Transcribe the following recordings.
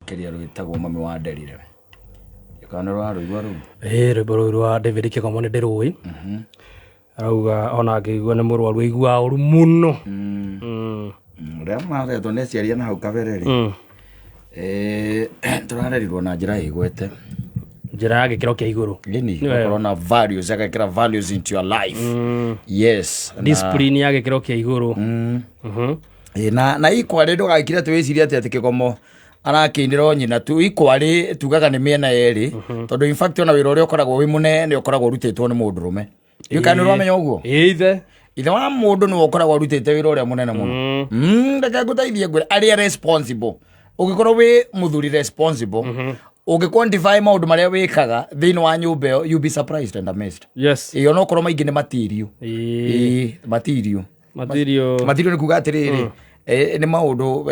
Kĩrĩa rwĩtagwo Mami wa Nderire. Kana rũrarũigua rũu? Ĩĩ, rwĩmbo rũu rwa David Kĩgomo nĩ ndĩrũĩ. Arauga ona angĩigua nĩ mũrwaru aiguaga ũru mũno. Ũrĩa maretwo nĩ aciari na hau kabere rĩ, tũrarerirwo na njĩra ĩgwete. Njĩra ya gĩkĩro kĩa igũrũ. Gĩni, ũgakorwo na values, agekĩra values into your life. Yes. Discipline ya gĩkĩro kĩa igũrũ. Ĩ, na ikwarĩ ndũgagĩkire atĩ wĩcirie atĩ kĩgomo arakĩinĩra o nyina tu. Ikwarĩ tugaga nĩ mĩena yerĩ, tondũ in fact ona wĩra ũrĩa ũkoragwo wĩ mũnene ũkoragwo ũrutĩtwo nĩ mũndũrũme. Ndiũĩ kana nĩ ũramenya ũguo? Ĩĩ, ithe. Ithe wa mũndũ nĩwe ũkoragwo arutĩte wĩra ũrĩa mũnene mũno. Reke ngũteithie ngwĩre arĩa responsible. Ũngĩkorwo wĩ mũthuri responsible, ũngĩ quantify maũndũ marĩa wĩkaga thĩinĩ wa nyũmba ĩyo, you'll be surprised and amazed. Ĩĩ, onokorwo maingĩ nĩ material. Ĩĩ, material. Material. Material nĩ kuga atĩrĩrĩ, nĩ maũndũ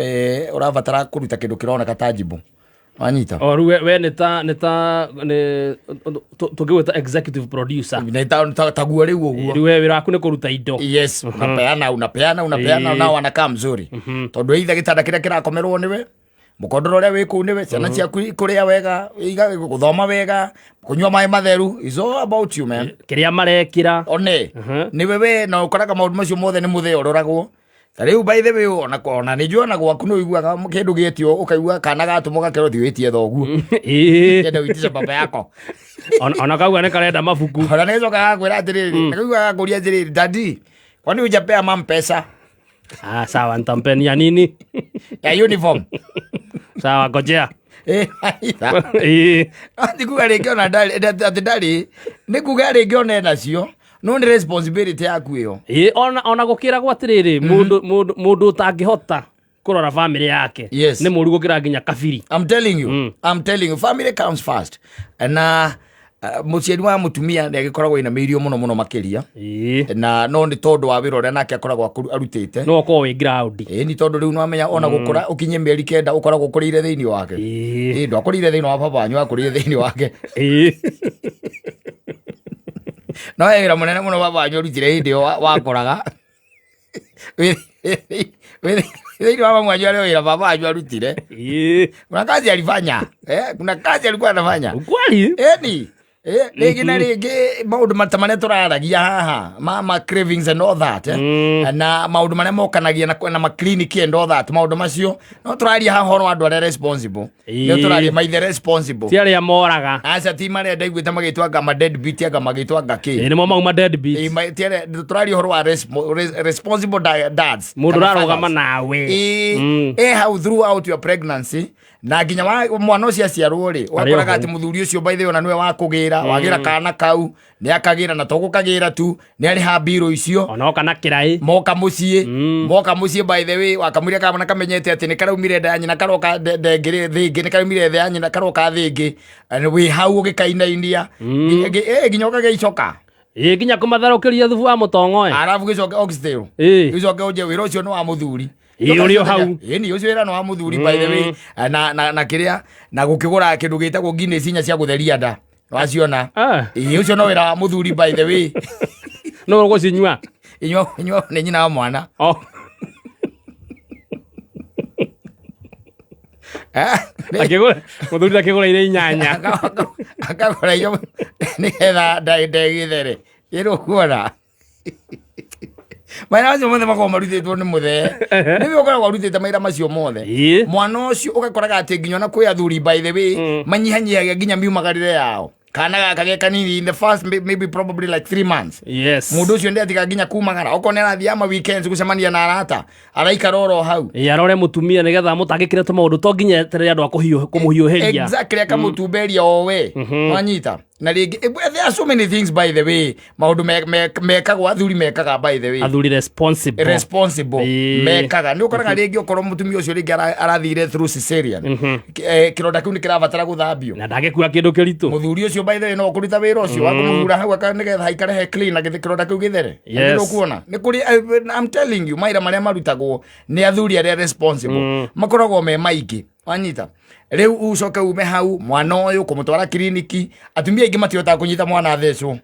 ũrabatara kũruta kĩndũ kĩroneka tangible. Wanyita? O rĩu we nĩ ta nĩ tũngĩgwĩta executive producer. Nĩ taguo rĩu ũguo. Rĩu we wĩra waku nĩ kũruta indo. Yes, unapeana, unapeana, unapeana, nao wanakaa mzuri. Tondũ either gĩtanda kĩrĩa kĩrakomerwo nĩwe, mũkondoro ũrĩa wĩ kũu nĩwe, ciana ciaku kũrĩa wega, gũthoma wega, kũnyua maĩ matheru, is all about you, man. Kĩrĩa marekĩra. One, nĩwe we, na ũkoraga maũndũ macio mothe nĩ mũthee ũroragwo. Ta rĩu by the way, ona nĩ njũĩ ona gwaku nĩ ũiguaga kĩndũ gĩetio, ũkaigua kana gatũmwo gakerwo thiĩ wĩtie thoguo. Enda ũitishe baba yako. Ona kauga nĩ karenda mabuku. Ona nĩ gacoka gakwĩra atĩrĩrĩ, nĩ kaigua gakũria atĩrĩrĩ, "Daddy, kwani hujapea mam pesa Ah, sawa, nitampenia nini? ya uniform?" Sawa, ngojea. Aitha. Ĩĩ. Ti kuga rĩngĩ ona ndarĩ, atĩ ndarĩ, nĩ kuga rĩngĩ ona enacio, no nĩ responsibility yaku ĩyo. Ĩĩ, ona gũkĩragwo atĩrĩrĩ, mũndũ ũtangĩhota kũrora family yake nĩ mũru gũkĩra nginya kabiri. I'm telling you, I'm telling you, family comes first. Na mũciari wa mũtumia nĩ agĩkoragwo ainamĩirio mũno mũno makĩria. Na no nĩ tondũ wa wĩra ũrĩa nake akoragwo arutĩte. No ũkorwo wĩ ground. Ĩĩ, nĩ tondũ rĩu nĩwamenya ona gũkũra ũkinye mĩeri 9 ũkoragwo ũkũrĩire thĩinĩ wake. Ĩĩ, ndwakũrĩire thĩinĩ wa baba wanyu, wakũrĩire thĩinĩ wake. No he wĩra mũnene mũno baba wanyu arutire hĩndĩ ĩyo wakũraga. Wĩ thĩinĩ wa mamu wanyu arĩ wĩra baba wanyu arutire. Kuna kazi alifanya. Kuna kazi alikuwa anafanya. Ukweli? Eni. Rĩngĩ na rĩngĩ maũndũ ta marĩa tũraragia haha ma cravings and all that, Na maũndũ marĩa mokanagia na ma clinic and all that, maũndũ macio no tũraria haha ũhoro wa andũ arĩa responsible. Nĩ tũraria maithe responsible. Ti arĩa moraga. Aca, ti marĩa ndaiguĩte magĩtwo anga ma deadbeat, anga magĩtwo anga kĩ. Ĩĩ, nĩmo mauma deadbeat. Ĩĩ, ti arĩa tũraria ũhoro wa responsible dads. Mũndũ kana ũrarũgama fathers. nawe. Ĩĩ, ĩ hau throughout your pregnancy, na nginya mwana ũcio aciarwo rĩ, ũgakoraga ho. atĩ mũthuri ũcio by the way ona nĩwe wakũgĩra, wagĩra kana kau nĩ akagĩra, na to gũkagĩra tu, nĩ arĩha mbirũ icio. Ona oka na kĩraĩ. Moka mũciĩ, moka mũciĩ, by the way, wakamũira kamwana kamenyete atĩ nĩ karaumire nda ya nyina karoka ndengĩrĩ thĩ ĩngĩ, nĩ karaumire thĩ ya nyina karoka thĩ ĩngĩ. Wĩ hau ũgĩkainainia nginya ũkagĩa icoka. Ĩĩ, nginya kũmatherũkĩria thubu wa mũtongo. Arabu gĩcoke oxtail. Gĩcoke ũnje wĩra ũcio nĩ wa mũthuri. Ĩĩ, ũrĩ o hau. Ĩĩ, ni ũcio wĩra nĩ wa mũthuri, by the way. Na kĩrĩa na gũkĩgũra kĩndũ gĩtagwo Guinness inya cia gũtheria nda waciona. Ĩĩ, ũcio no wĩra wa mũthuri, by the way. No ũgũcinyua. Inyua nĩ nyina wa mwana. Oh. Akĩgũra mũthuri akĩgũra ire inyanya. Akagũra irio nĩgetha nda ĩgĩthere ĩrũkuona maira macio mothe makoragwo marutĩtwo nĩ mũthee, nĩwe ũkoragwo arutĩte maira macio mothe. Mwana ũcio ũgakoraga atĩ nginya ona kwĩ athuri, by the way, manyihanyihagia nginya miumagarĩre yao kana gaka ge kanini in the first maybe probably like 3 months. Mũndũ ũcio ndetiga nginya kumagara, okorwo nĩ arathiĩ ama weekends gũcemania na arata, araikara oro hau. Ĩĩ, arore mũtumia nĩgetha mũtangĩkĩre tũmaũndũ, to nginya eterere andũ a kũmũhiũhĩria. Exactly, akamũtumberia o we, wanyita? Na rĩngĩ there are so many things, by the way, maũndũ mekagwo, athuri mekaga, by the way. Athuri responsible. Responsible. Mekaga nĩ ũkoraga rĩngĩ okorwo mũtumia ũcio rĩngĩ arathire through cesarean, kĩronda kĩu nĩ kĩrabatara gũthambio. Na ndangĩkua kĩndũ kĩritũ. Mũthuri ũcio, by the way, no kũruta wĩra ũcio wa kũmũhura hau nĩgetha haikare he clean na kĩronda kĩu gĩthere. Nĩ ũkuona nĩ kũrĩ I'm telling you, mawĩra marĩa marutagwo nĩ athuri arĩa responsible makoragwo me maingĩ, wanyita? Rĩu ucoke ume hau, mwana ũyũ kũmũtwara kiriniki, atumia aingĩ matihotaga kũnyita mwana athecwo.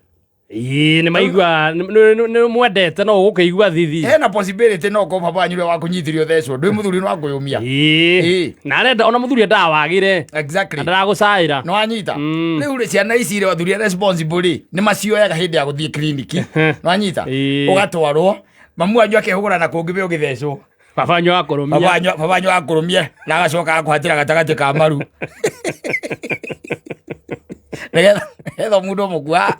Ĩĩ, nĩ maigua nĩ mwendete no ũgũkĩigua thithi. Hena possibility no korwo baba wanyu ũrĩa wakũnyitire ũthecwo ndwĩ mũthuri no akũyũmia. Ĩĩ. Ĩĩ. Na arenda ona mũthuri endaga wagĩre. Exactly. Na ndaragũcaĩra. Nĩ wanyita? Rĩu rĩ, ciana ici rĩ, athuri arĩa responsible rĩ, nĩ macioyaga hĩndĩ ya gũthiĩ kiriniki. Nĩ wanyita? Ĩĩ. Ũgatwarwo, mamu wanyu akehũgũra na kũngĩ we ũgĩthecwo. Baba wanyu akũrũmia. Baba wanyu akũrũmie na agacoka akũhatĩra gatagatĩ ka maru. Nĩgetha nĩgetha mũndũ mũkua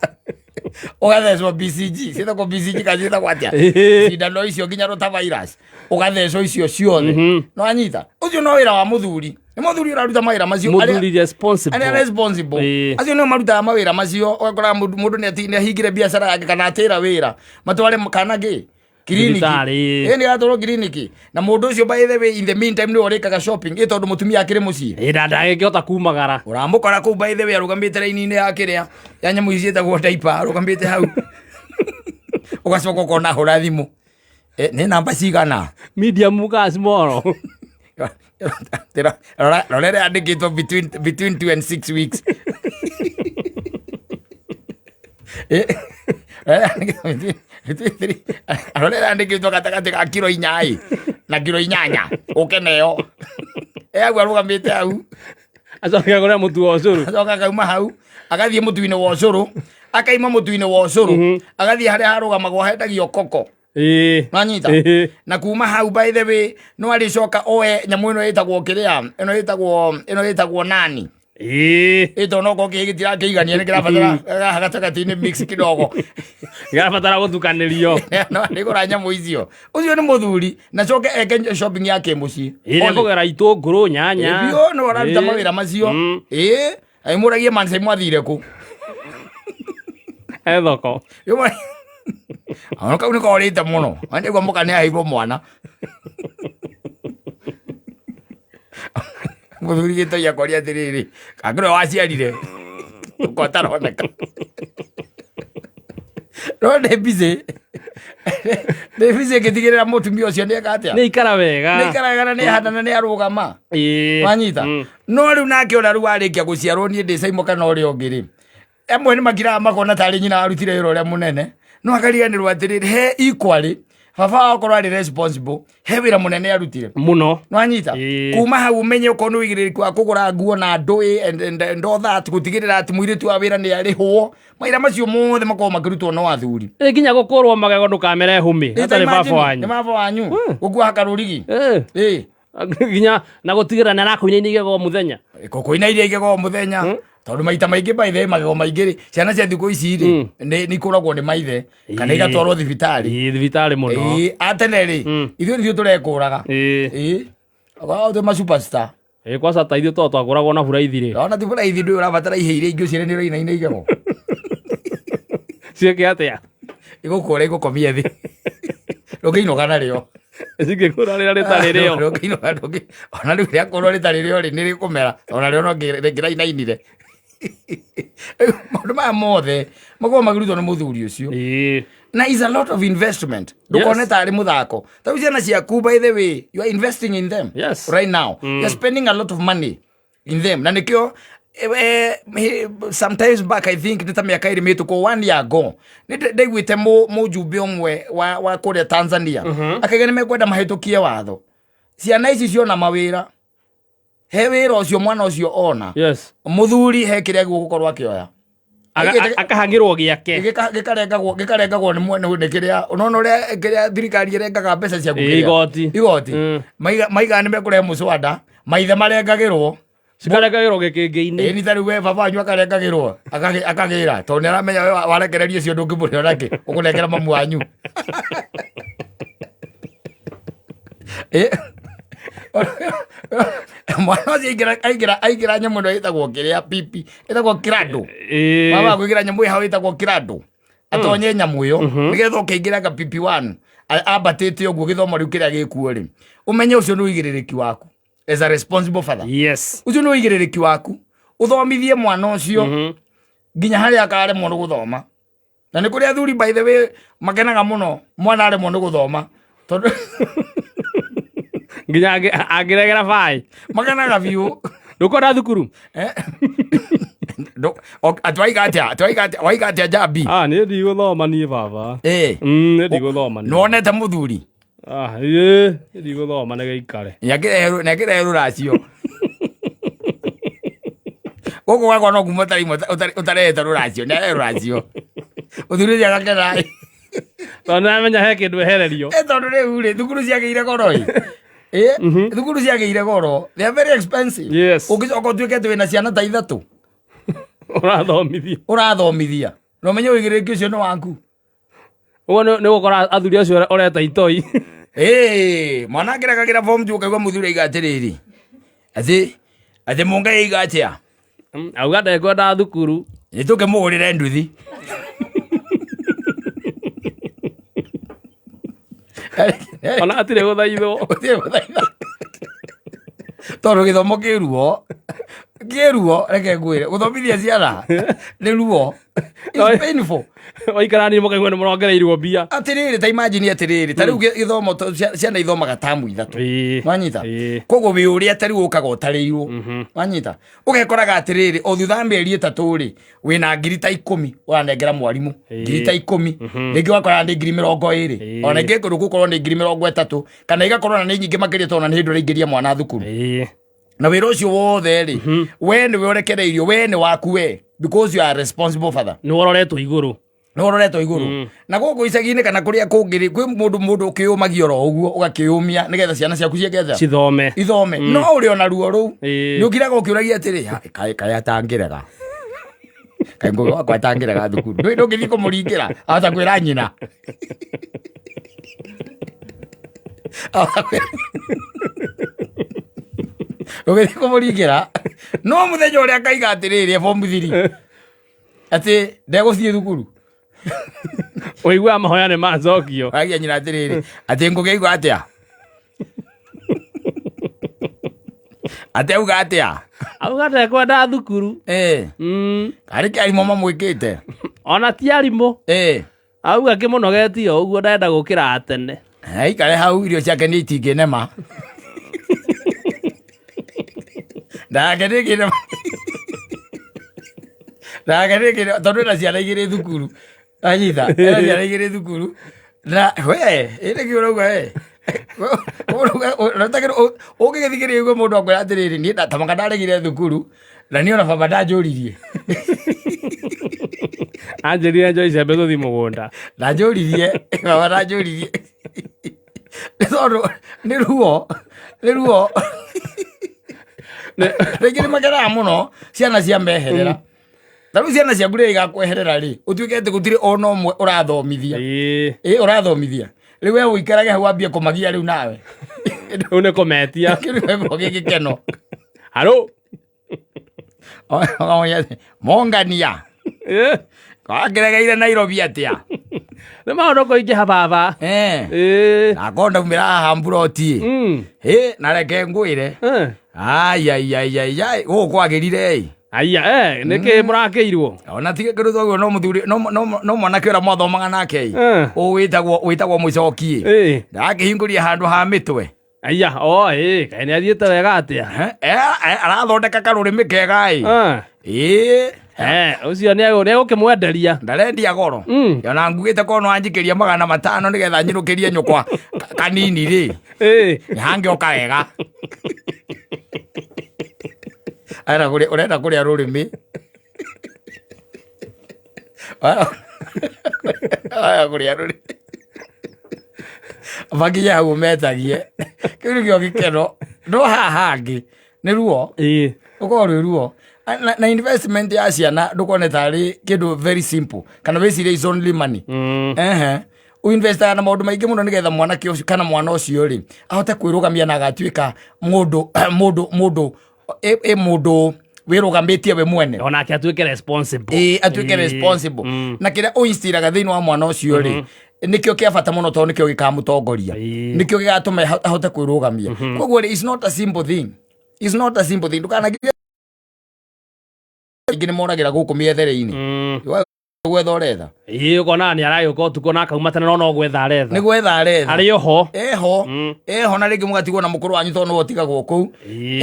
ũgathecwo BCG, ciĩtagwo BCG kana ciĩtagwo atĩa? Ĩĩ. Cindano icio nginya rotavirus ũgathecwo icio ciothe. Nĩ wanyita? Ũcio no wĩra wa mũthuri. Nĩ mũthuri ũraruta mawĩra macio. Mũthuri responsible. Arĩa responsible. Ĩĩ. Acio nĩo marutaga mawĩra macio. Ũgakora mũndũ nĩ ahingire biacara yake kana atĩra wĩra matware kana kĩ kiriniki. Thibitarĩ. Ĩ, nĩ atwarwo kiriniki na mũndũ ũcio by the way in the meantime nĩwe ũrĩkaga shopping ĩ tondũ mũtumia akĩrĩ mũciĩ. Ĩĩ, na ndangĩkĩhota kumagara. Ũramũkora kũu by the way arũgamĩte raini-inĩ ya kĩrĩa ya nyamũ ici ciĩtagwo diaper arũgamĩte hau. Ũgacoka ũkona hũra thimũ. Eh, nĩ namba cigana? Medium ka small. Rora rora ĩrĩa yandĩkĩtwo between 2 and 6 weeks. Eh, rora ĩrĩa yandĩkĩtwo between three- rora ĩrĩa yandĩkĩtwo gatagatĩ ka kiro inya ĩ na kiro inyanya ũke neyo. Eh, hau arũgamĩte hau. Acoke agũre mũtu wa ũcũrũ. Acoka akauma hau agathiĩ mũtu-inĩ wa ũcũrũ, akaima mũtu-inĩ wa ũcũrũ agathiĩ harĩa harũgamagwo hendagio koko. Ĩĩ. Nanyita? Ĩĩ. Na kuma hau by the way no arĩcoka oe nyamũ ĩno ĩtagwo kĩrĩa ĩno ĩtagwo ĩno ĩtagwo nani. Ĩĩ. Ĩ tondũ no korwo kĩĩ gĩtirakĩigania nĩ kĩrabatara haha gatagatĩ-inĩ mix kidogo. Kĩrabatara gũtukanĩrio. No arĩgũra nyamũ icio. Ũcio nĩ mũthuri na coke eke shopping ya kĩmũciĩ. Ĩĩ, nĩ kũgera itũngũrũ, nyanya. Biũ nĩ ũraruta Ĩĩ. mawĩra macio. Ĩĩ, aimũragie Mansai mwathire kũ? He thoko. Ona kau nĩ korĩte mũno. Nĩguo mũka nĩ aheirwo mwana. Mũthuri gĩtoi akoria atĩrĩrĩ, kangĩrwe waciarire ũko ũtaroneka. No ndĩ busy. Ndĩ busy ngĩtigĩrĩra mũtumia ũcio nĩ eka atĩa? Nĩ ikara wega. Nĩ ikara wega na nĩ ahanda na nĩ arũgama. Ĩĩ. Wanyita? No rĩu nake ona rĩu warĩkia gũciarwo niĩ ndĩ Saimo kana ũrĩa ũngĩ rĩ, amwe nĩ makiraga makona tarĩ nyina warutire wĩra ũrĩa mũnene, no akariganĩrwo atĩrĩrĩ, he equally baba wao okorwo arĩ responsible, he wĩra mũnene arutire. Mũno. Nwanyita? Ĩĩ. Kuma hau ũmenye okorwo nĩ ũigĩrĩrĩki wa kũgũra nguo na ndũĩ and all that, gũtigĩrĩra atĩ mũirĩtu wa wĩra nĩ arĩhwo. Mawĩra macio mothe makoragwo makĩrutwo no athuri. Ĩ nginya gũkũrwo magego ndũkamere hũmĩ. Ĩ, ta Hatarĩ baba imagine, wanyu. Nĩ baba wanyu. Gũkua karũrigi. Ĩ. Ĩ. Nginya na gũtigĩrĩra nĩ arakũinaina igego o mũthenya. Kũinaina igego o mũthenya. Tondũ maita maingĩ by the way magego maingĩ rĩ, ciana cia thikũ ici rĩ, nĩ ikũragwo nĩ maithe kana Ĩĩ. igatwarwo thibitarĩ. Ĩĩ, thibitarĩ mũno. Ĩĩ, atene rĩ, ithuĩ nithuĩ tũrekũraga. Ĩĩ. Ĩĩ. Okorwo twĩ ma superstar. Ĩĩ, kwanza ta ithuĩ to twagũragwo na buraithi rĩ. Ona ti buraithi ndũĩ ũrabatara ihĩ iria ingĩ ũciĩre nĩ ũrainaina igego. Ciĩke atĩa? Igũkũra igũkomie thĩ. Ndũngĩinũka narĩo. Cingĩkũra rĩrĩa rĩtarĩ rĩo. Ndũngĩinũka, ndũngĩ- ona rĩu rĩakorwo rĩtarĩ rĩo rĩ, nĩ rĩkũmera. Ona rĩo no rĩngĩrainainire. Rĩu maũndũ maya mothe makoragwo makĩrutwo nĩ mũthuri ũcio. Ĩĩ. Na is a lot of investment. Ndũkone tarĩ mũthako. Ta rĩu ciana ciaku by the way, you are investing in them. Yes. Right now. You are spending a lot of money in them. Na nĩkĩo sometimes back I think nĩ ta mĩaka ĩrĩ mĩhĩtũku, 1 year ago, nĩ ndaiguĩte mũjumbe ũmwe wa kũrĩa Tanzania. Akauga nĩ mekwenda mahĩtũkie watho. Ciana ici ciona mawĩra. He wĩra ũcio mwana ũcio ona. Yes. Mũthuri he kĩrĩa gũgũkorwo akĩoya. Akahangĩrwo gĩake. Gĩkarengagwo nĩ mwene nĩ kĩrĩa, unaona ũrĩa kĩrĩa thirikari ĩrengaga mbeca ciaku Ĩĩ, kĩrĩa? igoti. Igoti. Maiga nĩ mekũrehe mũcwanda, maithe marengagĩrwo. Cikarengagĩrwo gĩkĩngĩ-inĩ. Ĩĩ, nĩ ta rĩu we baba wanyu akarengagĩrwo, akagĩra, tondũ nĩ aramenya we warekereria ũcio ndũngĩmũrĩha nakĩ, ũkũnengera mamu wanyu. Ĩ, mwana ũcio aingĩra nyamũ ĩno ĩtagwo kĩrĩa pipi, ĩtagwo kĩrandũ. Ĩĩ. Baba akwĩkĩra nyamũ ĩ hau ĩtagwo kĩrandũ. Atonye nyamũ ĩyo, nĩgetha ũkĩingĩra ka pipi 1, ambatĩte ũguo gĩthomo rĩu kĩrĩa gĩkuo rĩ. Ũmenye ũcio nĩ ũigĩrĩrĩki waku as a responsible father. Yes. Ũcio nĩ ũigĩrĩrĩki waku. Ũthomithie mwana ũcio nginya harĩa akaremwo nĩ gũthoma. Na nĩ kũrĩ athuri by the way makenaga mũno mwana aremwo nĩ gũthoma. Tondũ nginya angĩregera baĩ. Makenaga biũ. Ndũkwenda thukuru? Atwaiga atia? Atwaiga atia? Waiga atia Njambi? Ah, niĩ ndigũthoma niĩ baba. Niĩ ndigũthoma niĩ. Nĩwonete mũthuri? Ah, ĩĩ, niĩ ndigũthoma nĩ gĩikare. Nĩakĩrehe rũracio. Gũkũ gwakwa no kuma ũtarĩ ũtarehete rũracio, nĩarehe rũracio. Mũthuri ũcio agakena. Tondũ nĩamenya he kĩndũ ehererio. Tondũ rĩu rĩ, thukuru ciagĩire goro ĩ. Thukuru ciagĩire goro. They are very expensive. Yes. Ũngĩcoka ũtuĩke atĩ wĩna ciana ta ithatũ. Ũrathomithia. Ũrathomithia. Na ũmenye ũigĩrĩrĩki ũcio nĩ waku. Ũguo nĩ ũgũkora athuri acio ũreta itoi. Mwana akĩrekagĩra form two ũkaigua mũthuri aiga atĩrĩrĩ. Atĩ atĩ mũngai aiga atĩa? Auga ndekwenda thukuru. Nĩ tũkĩmũgũrĩre nduthi. Ona atirĩ gũthaithwo. Gũtirĩ gũthaitha. Tondũ gĩthomo kĩ ruo. Kĩ ruo, reke ngwĩre. Gũthomithia ciana nĩ ruo. It's painful. Waikara nini mũkaigua nĩ mũrongereirwo mbia. Atĩrĩrĩ, ta imagine atĩrĩrĩ, ta rĩu gĩthomo ciana ithomaga tamu ithatũ. Wanyita? Koguo wĩ ũrĩa ta rĩu ũkaga ũtarĩirwo. Wanyita? Ũgekoraga atĩrĩrĩ, o thutha wa mĩeri 3 rĩ, wĩna ngiri ta 10 ũranengera mwarimũ. Ngiri ta 10. Rĩngĩ ũgakoraga nĩ ngiri 20. Ona ingĩ kũndũ gũkorwo nĩ ngiri 30, kana igakorwo na nĩ nyingĩ makĩria tondũ ona nĩ hĩndĩ ũraingĩria mwana thukuru. Na wĩra ũcio wothe rĩ, we nĩwe ũrekereirio, we nĩ waku we, because you are a responsible father. Nĩ ũroretwo igũrũ. Nĩ ũroretwo igũrũ. Na gũkũ icagi-inĩ kana kũrĩa kũngĩ rĩ, kwĩ mũndũ ũkĩũmagia oro ũguo, ũgakĩũmia nĩgetha ciana ciaku ciĩke atĩa? Cithome. Ithome. No ũrĩ ona ruo rũu. Nĩ ũkiraga ũkĩũragia atĩrĩ, ha, kaĩ atangĩrega. Kaĩ ngũgĩ wakwa atangĩrega thukuru. Ndũĩ ndũngĩthiĩ kũmũringĩra, ahota kwĩra nyina. Ndũgĩthiĩ kũmũringĩra. No mũthenya ũrĩa akaiga atĩrĩrĩ, form 3. Atĩ ndegũthiĩ thukuru. Ũiguaga mahoya nĩ macokio. Agia nyina atĩrĩrĩ, atĩ ngũgĩ aigua atĩa? Atĩ auga atĩa? Auga ndekwenda thukuru. Karĩ kĩ arimũ mamwĩkĩte? Ona ti arimũ. Auga kĩmũnogetie o ũguo ndenda gũkĩra tene. Aikare hau irio ciake nĩ itingĩnema. Ndake nĩ Ndake nĩ tondũ ena ciana igĩrĩ thukuru. Anyita, ena ciana igĩrĩ thukuru. Na we, ĩrĩ kĩ ũrauga we? Ũngĩgĩthikĩrĩria ũguo mũndũ akwĩra atĩrĩrĩ, niĩ tamaka ndaregire thukuru, na niĩ ona baba ndanjũririe. Anjĩrire njoe icembe tũthiĩ mũgũnda. Ndanjũririe, baba ndanjũririe. Nĩ tondũ nĩ ruo, nĩ ruo. Rĩngĩ nĩ makenaga mũno ciana cia meherera. Ta rĩu ciana ciaku rĩrĩa igakweherera rĩ, ũtuĩke atĩ gũtirĩ ona ũmwe ũrathomithia. Ũrathomithia. Rĩu we ũikarage hau wambie kũmagia rĩu nawe. Rĩu nĩ kũmetia. Kĩu nĩkĩo gĩkeno. Haro. Mongania. Wakĩregeire Nairobi atĩa? Nĩ maũndũ kũingĩha baba. Nakorwo ndaumĩra haha mburoti. Na reke ngwĩre. Ai, ai, ai, ai, ai, gũkũ kwagĩrire ĩ. Aya, nĩkĩ mũrakĩirwo? Ona tiga kĩndũ twaguo no mũthuri, no mwanake ũrĩa mwathomaga nake ĩ. Wĩtagwo Mũcoki ĩ. Ndakĩhingũria handũ ha mĩtwe. Aya, o, kaĩ nĩ athiĩte wega atĩa? Arathondeka karũrĩmĩ kega ĩ. Ũcio nĩ egũkĩmwenderia. Ndarendia goro. Ona nguĩte korwo no anjikĩria 500 nĩgetha nyinũkĩrie nyũkwa kanini rĩ. Nĩ hangĩoka wega. Ũrenda kũrĩa rũrĩmĩ. Ũrenda kũrĩa rũrĩmĩ. Makinya hau ũmetagie. Kĩu nĩkĩo gĩkeno. No haha hangĩ nĩ ruo. Ũkorwo rwĩ ruo. Na investment ya ciana ndũkone tarĩ kĩndũ very simple. Kana wĩcirie is only money. Ũinvestaga na maũndũ maingĩ mũno nĩgetha mwanake ũcio kana mwana ũcio rĩ ahote kwĩrũgamia na agatuĩka mũndũ wĩrũgamĩtie we mwene. Onake atuĩke responsible. Atuĩke responsible. Na kĩrĩa ũinstiraga thĩinĩ wa mwana ũcio rĩ, nĩkĩo kĩa bata mũno tondũ nĩkĩo gĩkamũtongoria. Nĩkĩo gĩgatũma ahote kwĩrũgamia. Koguo rĩ, it's not a simple thing. It's not a simple thing. Ndũkanagirie aingĩ nĩ moragĩra gũkũ mĩethere-inĩ. Gwetha ũretha. Ũkona nĩ aragĩũka ũtukũ na akauma tene no no gwetha aretha. Nĩ gwetha aretha. Arĩ oho. Eho. Eho na rĩngĩ mũgatigwo na mũkũrũ wanyu tondũ nĩwe ũtigagwo kũu.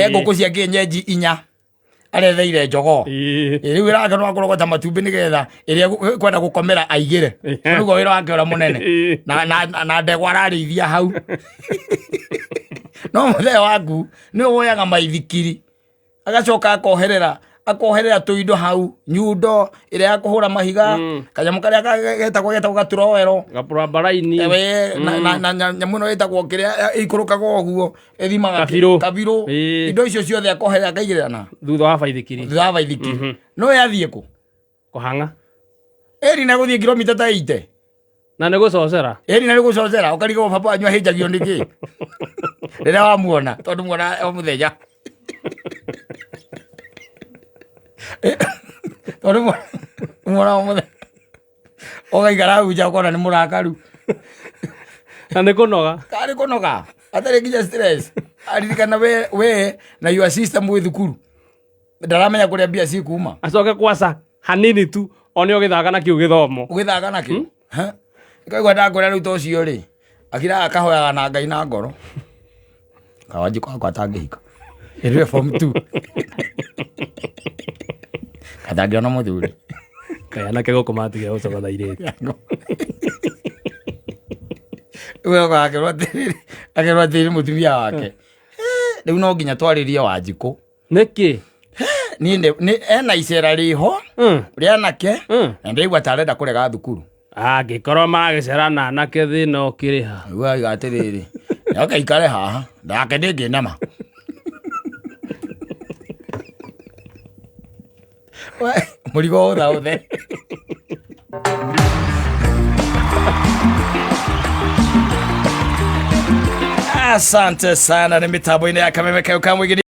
E ngũkũ cia kĩenyenji 4. Aretheire njogoo. Ĩĩ. Ĩ, rĩu wĩra wake no akũrogota matumbĩ nĩgetha ĩrĩa kwenda gũkomera aigĩre. Nĩguo wĩra wake ũrĩa mũnene. Na ndegwa ararĩithia hau. No mũthee waku nĩ woyaga maithikiri, agacoka akoherera tũindo hau, nyundo ĩrĩa ya kũhũra mahiga, kanyamũ karĩa getagwo gaturowero. Gapurambaraini. Ewe, na nyamũ ĩno ĩtagwo kĩrĩa ĩikũrũkaga ũguo ĩthimaga. Kabirũ. Kabirũ. Indo icio ciothe akoherera akaigĩrĩra na thutha wa baithikiri. Thutha wa baithikiri. No yathiĩ kũ? Kũhang'a. Ĩri na gũthiĩ kilomita ta 80. Na nĩ gũcocera. Ĩri na nĩ gũcocera, ũkarigwo baba wanyu ahĩnjagio nĩkĩ rĩrĩa wamuona, tondũ muona o mũthenya, tondũ muona o mũthenya, ũgaikara hau nja ũkona nĩ mũrakaru. Na nĩ kũnoga. Karĩ kũnoga, atarĩ nginya stress, aririkana we na your sister mwĩ thukuru, ndaramenya kũrĩa mbia cikuma. Acoke kwaca hanini tu one ũgĩthaka na kĩu gĩthomo. Ũgĩthaka nakĩo. Ikaigua ndakwĩra rĩu ta ũcio rĩ, akiraga akahoyaga na Ngai na ngoro, Kawanjikũ wakwa atangĩhika ĩrĩwe form 2, katangĩona mũthuri. Kaĩ anake gũkũ matigire gũcogotha airĩtu? Rĩu akĩrwo atĩrĩrĩ mũtumia wake, "Eh, rĩu no nginya twarĩrie Wanjikũ." Nĩkĩ? Niĩ ena icera rĩho rĩa anake, na ndĩraigua ta arenda kũrega thukuru. Angĩkorwo maragĩcera na anake, thĩna ũkĩrĩ ha? Rĩu aiga atĩrĩrĩ, oke ikare haha ndake ndĩngĩnema. We, mũrigo ũtha ũthe. Asante sana, nĩ mĩtambo-inĩ ya Kameme kayo ka mũingĩ.